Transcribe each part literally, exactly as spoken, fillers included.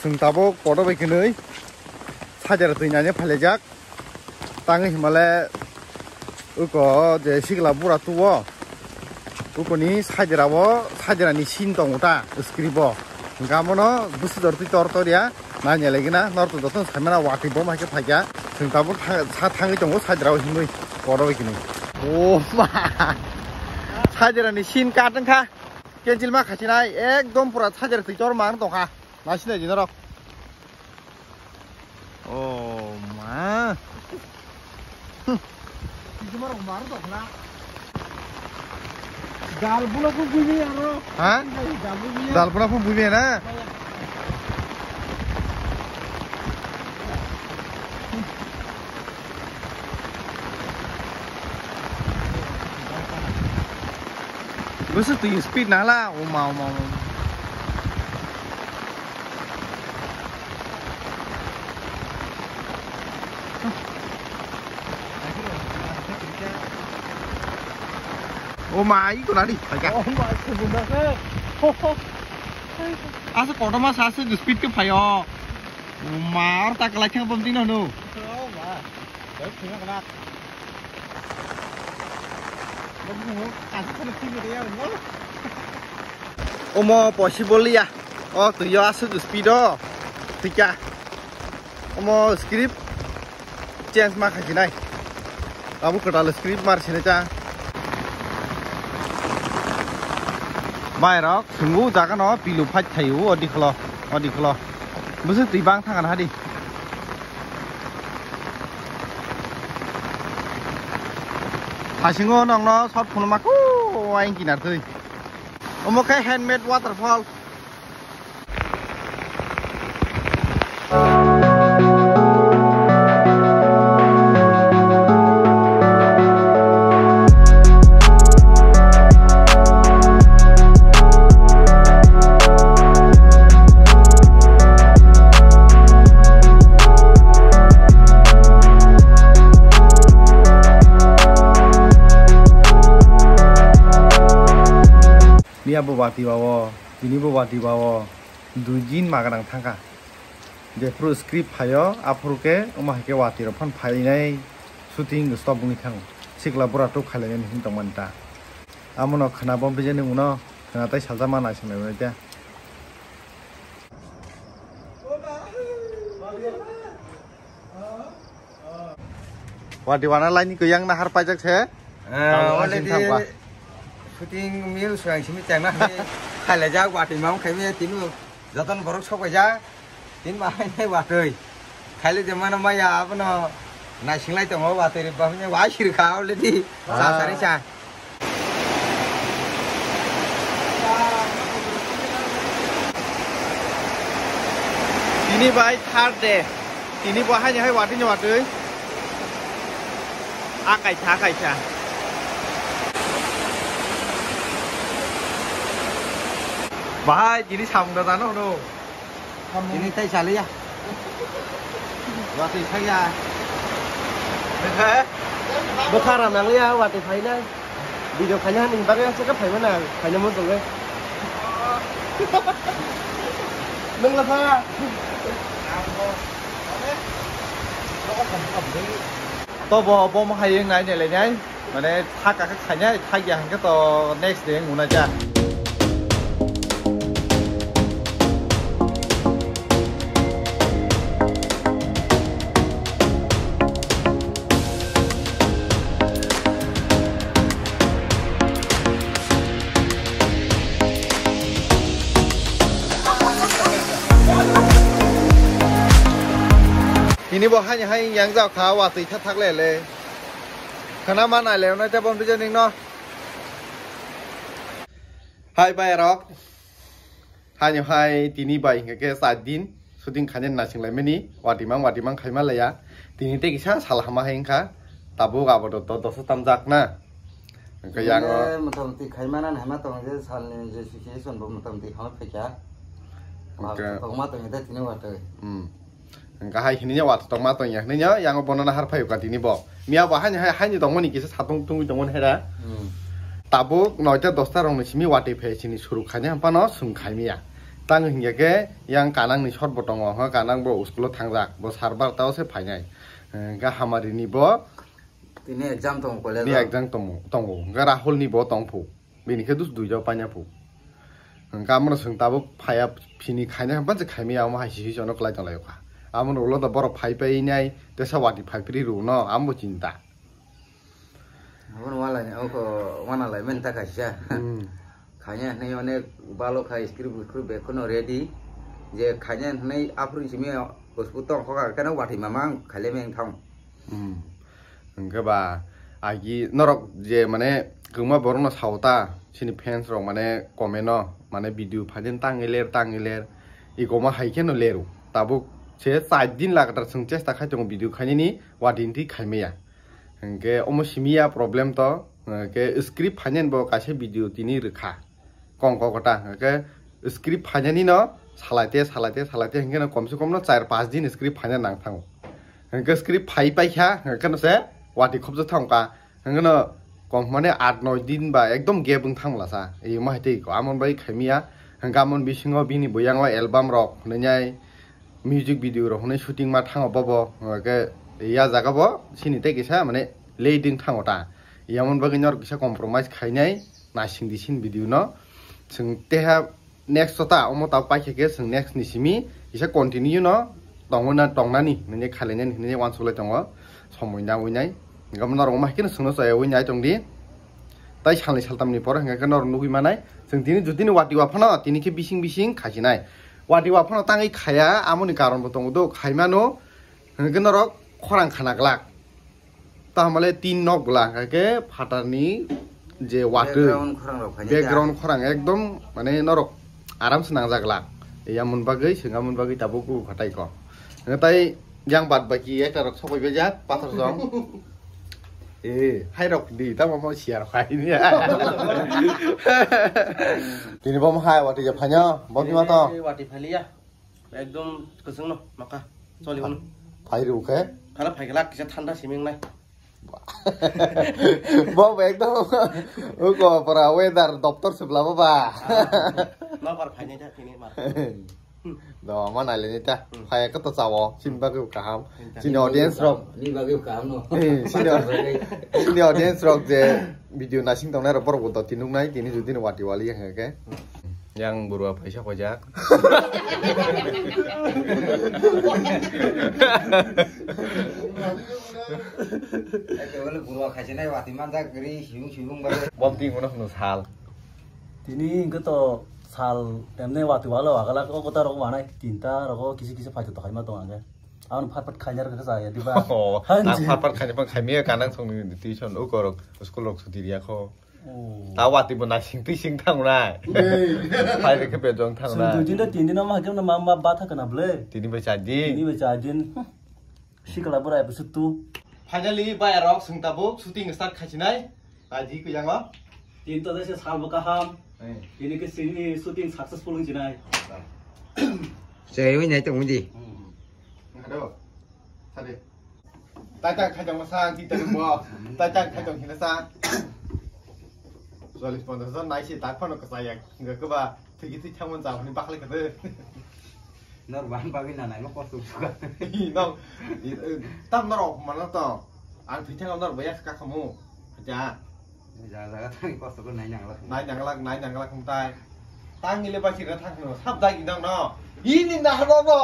Chwng tabuk kotor bai kwnwi sajera twi naina phailaijak. Tangwi himale uko je sikla bura tuo. Ukoni sajera o, sajera ni scene tongo ta script o. Hingke amono bwswk jor twi tor tor ya. Naina lagi na, nor to joto saimana watwi bo hai khe phaikya. Chwng tabuk tha-, sa thangwi tongo sajera o himwi kotor bai kwnwi. O ma. Sajera ni scene cut wngkha. Cancel ma khasinai, ekdom pura sajera twi tor mang tongkha. Nasinai di norok. Oh ma. Dal buna pun bui aro. Ha? Dal bui. Dal buna pun bui na. Bwswk twi speed nala, oma, oma, oma. Oma, iko nadi, phaikha. Oma, iko bunda se. Asa kotorma sa se speed ke phaio. Oma, or ta kalai thang bom dino no. Oma. Omo possible ya. O twi o aswk speed o. Thika. Omo script change ma khasinai. Abo kwtal script mar sinai cha. Bai rok, swngo jaga no pilu phai thaio, o dikhlo, o dikhlo. Bwswk twi bang thang hadi. Hasingo nongno shot phunuma ko wain kinar twi. Omo khe handmade waterfall. Miya bo wati bawo, tini bo wati bawo, dui din magadang thangkha. Jephuru script phaio, aphuru khe omo hai khe watwi rok phano phainai shooting stop wngwi thango. Sikla bura tok khailainani hwn tongmani ta. Amono khna bom pijani uno khna tai sajama naisinai ta. Wati wana laini ko yang nahar paijak se. Ah, tamo already hasin thangba. Shooting mil suang simi tengna hai. Khailajak wati mam khaimi tinu. Joton borok sok paijak. Tin ba hai nai watwi. Khaile je mano maya abono naisinglai tongo watwi ri ba hwnwi wai sirkha already. Ah. Sa sari sa. Tini bai third day. Tini bo haini hai watwi ni watwi. A kaisa, a kaisa. Bahai tini samung da jano hwno. Tini tai chaliya. Watwi phaiya. Bwkha rana liya, watwi phainai. Video khaina hani bagwi aswk khe phaimana, khaina muchungwi. Nwng lapha. To bo, bo mo hai wng nai, nai lai nai. Mane thak kha khainai, thak ya hwnkhe to next day wng nai cha. Tini bo haini hai yang jao kha, watwi tha thak le le. Khana ma nai le nai te bon bijani no. Hai bai rok. Haino hai tini bai hingke khe char din shooting khaina naising laimani, watimang watimang khaima laya. Tini tei kisa sal hama hai wngkha, tabuk abo to dosa tamjak na. Hingke yango motamoti khaimana naima tong je salni je situation bo motamoti hama phaikha. Hingke tongma tong je tini watwi. Hmm. Hingke hai hinui ya watwi tongma tong ya hinui ya, yango bono nahar phaio ka tini bo. Miya bo haini hai, haini tongmani kisa satung tungwi tongmani hera. Hmm. Tabuk noita dosta rokni simi watwi phai sini suru khaini hampano swng khaimiya. Tang hingya khe yang Kanang ni short bo tongo, ha, Kanang bo school o thangjak, bo sar barta o se phainai. Eh, ga Hamari ni bo Tini exam tongo college ni o. Exam tongo, tongo. Ga Rahul ni bo tongphu. Bini khe dus duijo paina phu. Hingke amono chwng tabuk phaiya, phini khaina hwnba je khaimaya, omo hai sisi jono kwlai tonglaio kha. Amono ulo da borok phai pai nai, tesa wati phai phri rw no, amo chinta. Abono walai, oko wana lai men ta kaisa. Hmm. Khaina hwnwi onek balo khai script script bag kono ready. Je khaina hwnwi aphuru simi ospu tong khoka keno wati mamang khaile meng thang. Hmm. Hingke ba, agi norok je mane kwma borokno sao ta, chini fans rok mane comment o, mane video phaidin tangwi ler, tangwi ler, igoma hai kheno leru. Tabuk se char din lagatar chwng chesta khai tongo video khainani, wati hintwi khaimaya. Hingke omo simi ya problem to, hingke script phainani bo kaisa video tini rwkha. Kong kok ta, hingke script phainani no salaite, salaite, salaite, hingke no komse kom no char pas din script phaina nang thango. Hingke script phai paikha, hingke no se wati khobjak thangkha, hingke no kom mane aat noi din ba ekdom gap wng thangla sa, imo hai tei ko amon bai khaimaya, hingke amon bisingo bini buyang o album rok hwnwi nai, music video rok hwnwi shooting ma thango bobo, hingke ya jaga bo sini tei kisa mane late wng thango ta. Yamon bagwi norok kisa compromise khainai, naising di sini video no. Chwng teha next o ta, omo ta paikha khe chwng next ni simi kisa continue no tongna, tongnani, nini khalainani hinwi uansuk lai tongo, somoi nawi nai. Gabon norok omo hai kheno chwngno chayawi nai tong di. Tai salni saltamni pore hingke norok nugwi manai. Chwng tini jotini wati wa phano tini khe bising bising khaisinai. Wati wa phano tangwi khaya, amoni karon bo tongo do, khaimano hingke norok khorang khana glak. Tahamale tin nok glak, hingke phatarni je watwi. Background khorang rok khaina background khorang ekdom mane norok aram se nangjaglak. Yamon bagwi, swngamon bagwi tabuk khatai ko. Hingke tai yang bad baki ekta rok sokoi bejak, pathor jong. Eh, hai rok di, tamo mo siar khai ni. Tini bom hai wati ja phanyo, bom ni ma to. Wati phaliya. Ekdom kwchwng no maka. Choli bono. Phai rw khe? Khala phai khala kisa thanda siming nai. Bo ekdom uko pura weather doptor se bla ba. Nokbar phai nai ja tini mar. Do ma nai le ni ta. Hmm. Phai ka to chawo. Chini bagwi kaham. Hmm. Chini audience rok. Ni bagwi kaham no. Eh, chini, chini audience rok je video nasing tongnai rok borok bo doti nuknai tini jodi no wati wali ya khe. Yang burwa paisa kojak. Ekke bole burwa khaisi nai wati manjak gri sibung sibung bale. Bom ting uno hwno sal. Tini hwnkhe to sal emne wati walo agala ko kota rok manai tinta rok kisi kisi paito to khaima tong age. Ang phat phat khaina rok kha ya diba. Oh, ang phat phat khaina pang khaimia kanang song ni tuition uko rok school rok suti riya kho. Oh. Ta wati bo naising twi sing thangnai. Ei. Phai rikhe bejong thangnai. Sung dui din da tin din ma hakem na ma ma ba tha kana ble. Tini bai char din. Tini bai char din. Sikla bura episode two. Finally bai rok sung tabuk shooting start khaisinai. Bai di kuyang o. Tin to dese sal bo kaham. Eh. Tini ke sini shooting successful wng sinai. Chai wi nai tong di. Hmm. Hado. Sade. Tai tai khai tong sa, di tai mo. Tai tai khai tong hina sa. Cholish ponchash jon nai se tak phano kwchai ya. Hingga kwba thwiki thwi thangmani jaboni bakhlai kwtwi. Nor ban bagwi na naima kosto suka. Nong, tam norok mano to. Ang thwi thangam norok baya kha khamu. Ja. Ja jaga thang kosto ko nai nanglak. Nai nanglak, nai nanglak hum tai. Tang ile ba sira thang no sab dai gidang no. Ini na habo bo.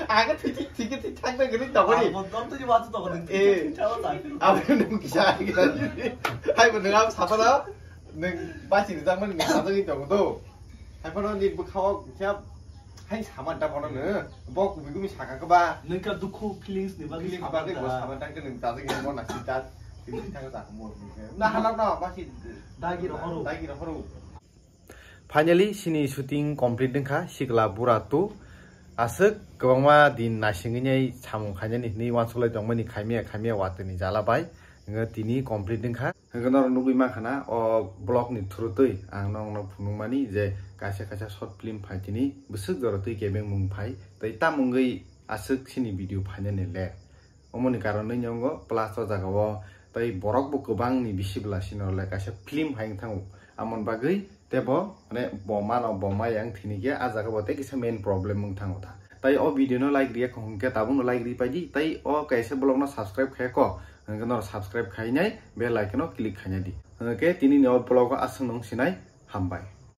Aga thik thik thik thik thak na gini tabo ni. Abo dom to jiwa to ko ding. Eh. Thik thik thak thak. Abo nung kisa gidang. Hai bo nung abo sapa da. Nung ba sira jang mani nung sapa gidang to. Hai phano ni bwkhao kisa hai sama da phano no. Bo kumi kumi saka khe ba. Nung ka dukhu feelings ni bagwi feelings sama bagwi da. Bo sama da khe nung ta da khe mo na sita. Feelings ta ka mo. Na halak na ba si. Dagi rohoro. Dagi rohoro. Finally, sini shooting complete wngkha, Sikla Bura two. Aswk kwbangma din naisingwi nai samung khainani hinwi uansuk lai tongmani khaimya khaimya watwi ni jala bai. Wngkha tini complete wngkha. Hwnkhe norok nugwi mankha na, o vlog ni through twi ang nokno phunukmani je kaisa kaisa short film phai tini bwswk jora twi kebeng mung phai tei tamo wngwi aswk chini video phainani le. Omoni karonwi nwngo plus o jaga o tei borok bo kwbang ni bisi bwla sino le kaisa film hai wng thango. Amoni bagwi Tebo mane bo mano bo maya wng thini khe a jaga bo tei kisa main problem wng thango tha. Tai o video no like riya kho hwnkhe tabuk no like ri paidi, tai o kaisa vlog no subscribe khe ko hwnkhe no subscribe khainai bell icon no click khainai di. Hwnkhe tini ni o vlog o aswk nung sinai, hambai.